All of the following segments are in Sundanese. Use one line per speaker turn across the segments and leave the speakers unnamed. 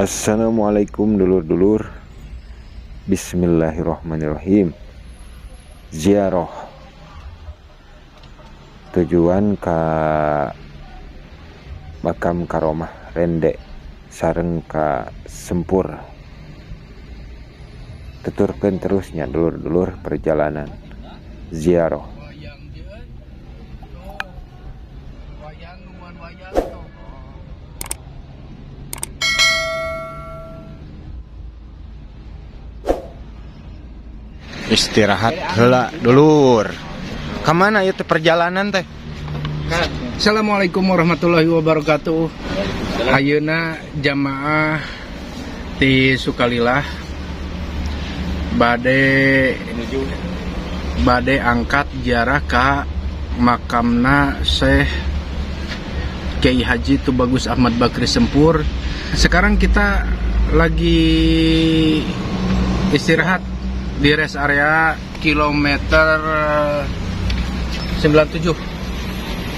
Assalamualaikum dulur-dulur. Bismillahirrahmanirrahim. Ziarah tujuan ka makam Karomah Rende sareng ka Sempur. Tuturkeun terus nya dulur-dulur perjalanan ziarah.
Istirahat heula dulur. Kamana ieu teh perjalanan teh?
Assalamualaikum warahmatullahi wabarakatuh. Ayeuna jamaah di Sukalilah bade angkat ziarah ka makamna Syekh Kiai Haji Tubagus Ahmad Bakri Sempur. Sekarang kita lagi istirahat di rest area kilometer 97.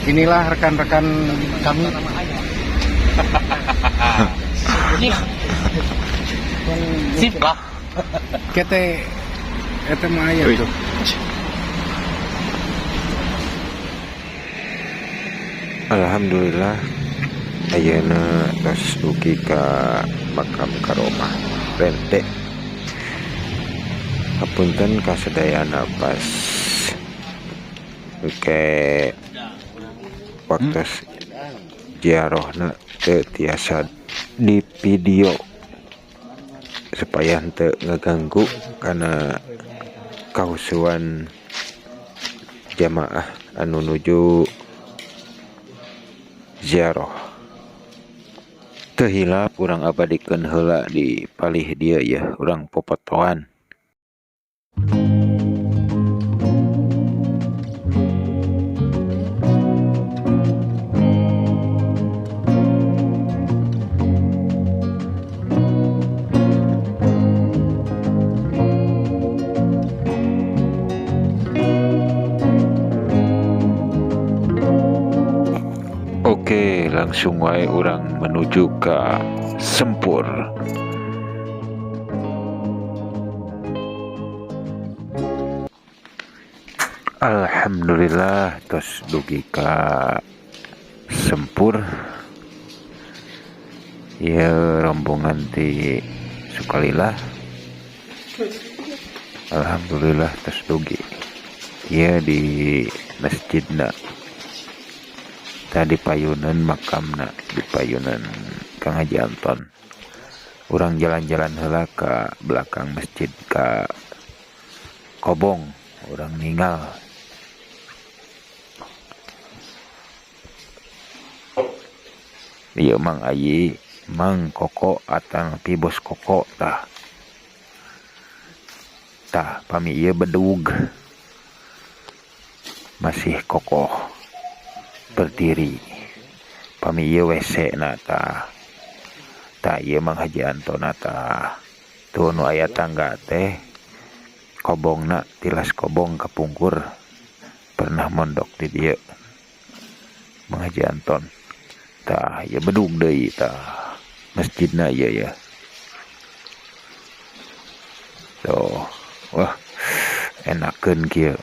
Inilah rekan-rekan kami.
Sip lah.
Kete eta mah aya tuh.
Alhamdulillah ayeuna tos dugi ka makam Karomah Rende. Hapunten kasadayana pas ke waktos ziarahna teu tiasa di video supaya henteu ngaganggu kana kahusuan jamaah anu nuju ziarah. Teu hilap urang abadikeun heula di palih dieu yeuh urang popotoan. Oke, langsung wae urang menuju ke Sempur. Alhamdulillah tos dugi ka Sempur. Ieu rombongan ti Sukalilah. Alhamdulillah tos dugi. Ieu di masjidna. Tadi payunan makamna di payunan Kang Haji Anton. Urang jalan-jalan heula ka belakang masjid ka Kobong, urang ningal. Ieu Mang Ayi, Mang Koko atang pi Bos Koko tah. Tah pami ieu bedug. Masih kokoh berdiri. Pami ieu WC na tah. Tah ieu Mang Haji Anton tah. Tuh nu aya tangga teh kobongna tilas kobong kapungkur pernah mondok di dieu Mang Haji Anton. Tah ieu bedug deui tah masjidna ieu ya. Tuh, wah enakeun kieu.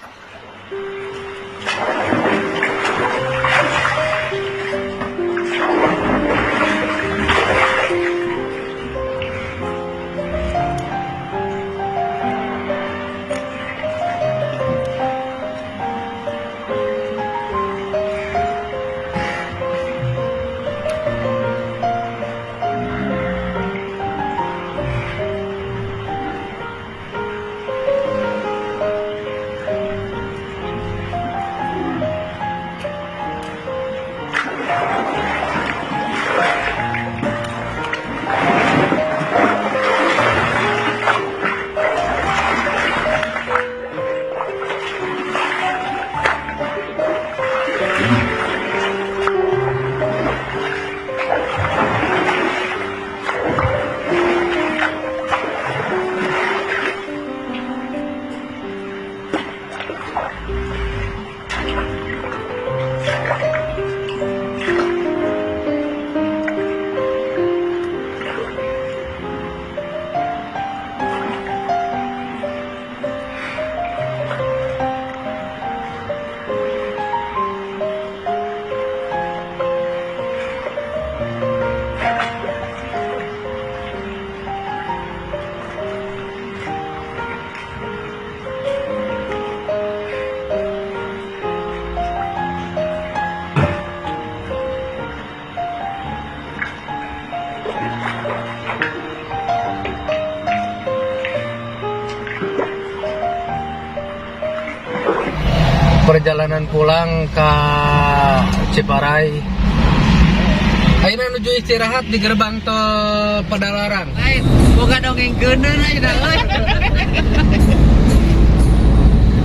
Perjalanan pulang ke Ciparay. Ayeuna nuju istirahat di gerbang tol Padalarang.
Lain, boga dongeng geuneun aja dah euy.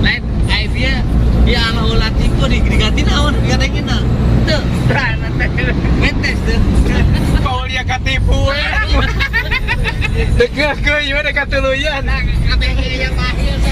Lain, ai dia dia ala ulat iku di diganti naon, diganti naon. Teu. Mentes teu.
Paul ya katipu we. Deket ke ieu dekat tuluyan.
Nah, kabeh yang mahil.